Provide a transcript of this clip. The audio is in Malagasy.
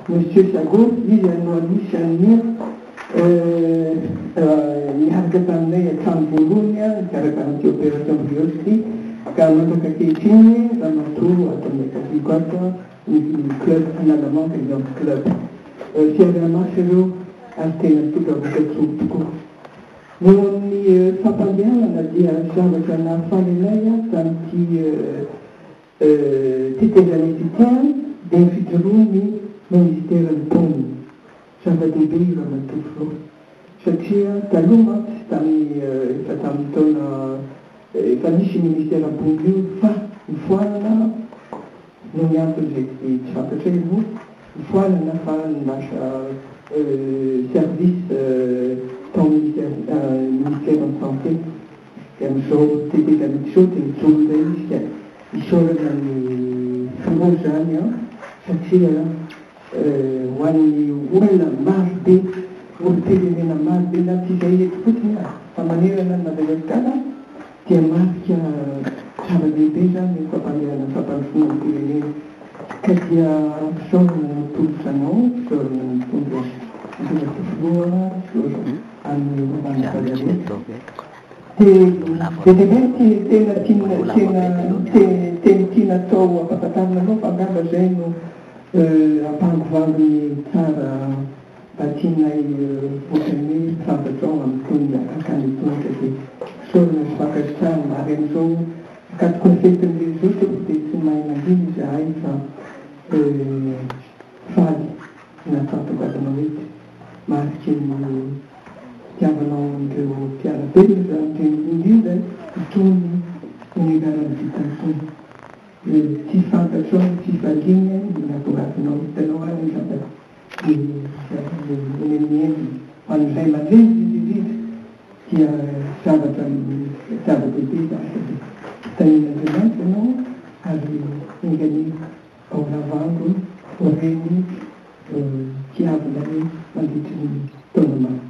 Monsieur Sago, izy no anisan'ny niaraka taminay hatramin'ny voalohany nikarakara an'ity opération Brioche ity ka mandraka ankehitriny ramatoa ato amin'ny akaviako ato ny club Analamanga Yacht Club. Fiaraha-maso ireo ary tena mitondra vokatsoa tokoa. Eo amin'ny fampandehanana dia zavatra nahafaly anay tamin'ity Tetezamita ity dia ny fijoroan'ny minisiteran'ny mponina. Zava-dehibe io Ramatoa Filoha satria taloha mantsy tamin'ny efa tamin'ny taona efa nisy io minisiteran'ny mponina io fa nofoanana noho ny antony izay tsy tsy fantatray aloha, nofoanana fa lasa service tao ministère ministeran'ny santé. Dia amin'izao tetezamita izao dia mijoro indray izy ka isaorana ny filoha izany an, satria ho an'ny olona maro be, olom-pirenena maro be na tsy izay eto fotsiny ary fa manerana an'i Madagasikara dia marika zava-dehibe izany ny fampandehanana ny fampandrosoana ny firenena. Ka dia fisaorana no atolotra anao, fisaorana mitondra Andriamatoa Filoha, fisaorana an'ny Rovan'ny rehetra. Dia be dia be ny tena tiana tena teny tiana atao ampahafantarina anao fa angamba izay no ampangovangony tsara mba tianay ohatran'ny hoe fantatrao amin'itony akany itony ka dia fisaorana sy fankasitrahana ary amin'izao ankatoky ny fetin'ny izao tompoko dia tsy mahay mangina izahay fa faly nahafahatongavanao eto mariky ny fitiavanao an'ireo mpiara-belona izany indrindra indrindra itony niangaran'ny vita itony. Tsy fantatrao ny fifaliana ny nahatongavanao hitanao any angamba ny eny amin'ny endriny. Ho an'ny ray aman-dreny indrindra indrindra dia zavatra zava-dehibe izany satria tahian'Andriamanitra ianao ary enga anie ao Lavandro ho reny tiavinay mandritry ny taona maro.